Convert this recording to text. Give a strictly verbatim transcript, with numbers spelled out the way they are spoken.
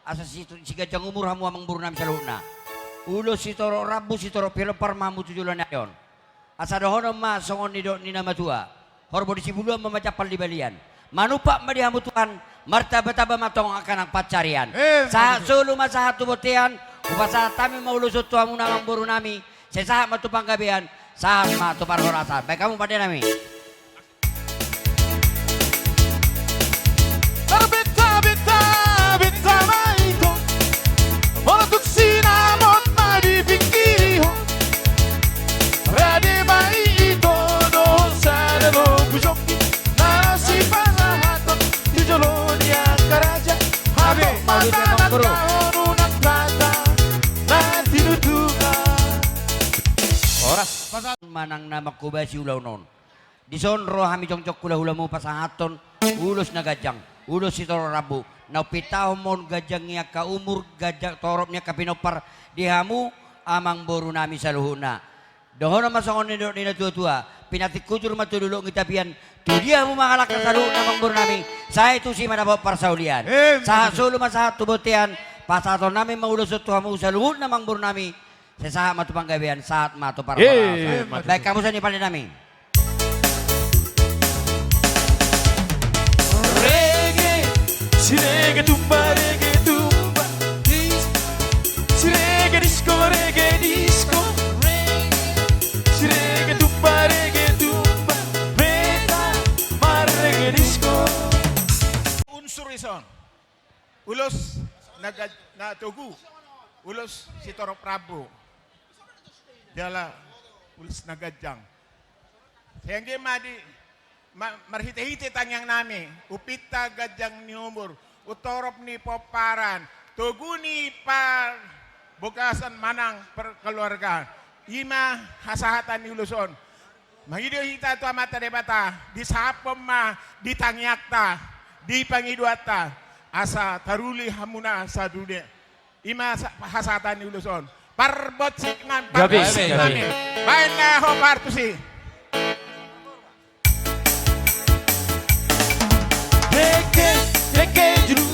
Asa si, siganjang umur hamu amangboru nami saluhutna. Ulos sitorop rambu sitorop pinompar ma hamu tu joloan ni ari on. Asa dohonon ma songon nidok ni na matua. Horbo ni sibuluan ma majampal di balian. Manumpak ma di hamu Tuhan, martabataba ma tong angka na pansarian. Eh, sahat solu ma sahat tu bontean, hupasahat hami ma ulos on tu hamuna amangboru nami, sai sahat ma tu panggabean, sahat ma tu parhorasan. Baen hamu pande nami. Beta, beta, beta ma ito. Molo tung sinamot ma dipingkiri ho. Rade ma ito dohot sada lobu jongki. Na sipasahaton di jolo ni angka raja. Hatop ma tangan dahonunang hata na tinutukan. Horas. Manang na manghobasi ulaon on. Dison ro hami jongjong hulahulamu pasahathon ulos na ganjang, ulos sitorop rambu. Na umpitahon ma on ganjang ni angka umur, ganjang torop ni angka pinompar di hamu amangboru nami saluhutna. Dohonon ma songon nidok ni na tuatua, pinantik hujur ma tu dolok ni tapian, tu dia hamu mangalangka saluhutna amangboru nami, sai tusi ma dapot parsaulian. Eh, sahat solu ma sahat tu bontean, pasahaton nami ma ulos on tu hamu saluhutna amangboru nami. Sai sahat ma tu panggabean, sahat ma tu parhorasan. Eh, baen hamu songon i pande nami. Rege, si rege tumba, rege tumba. Si rege disko, rege disko. Si rege tumba, rege tumba. Beta marrege disko. Unsur ison. Ulos na ga-, na togu, ulos sitorop rambu. Jala ulos na ganjang. Sai anggiat ma di, ma-, marhitehite tangiang nami, umpinta ganjang ni umur, umtorop ni pomparan, togu ni parbogasan manang parkeluargaan. I ma hasahatan ni ulos on. Mangido hita tu Amanta Debata, disahaphon ma di tangiangta, di pangidoanta, asa taruli hamuna sadunia. I ma sa-, hasahatan ni ulos on. Parbonsik nami, gabe, parbonsik nami. Baen na ho partusi. Deke, deke, julu.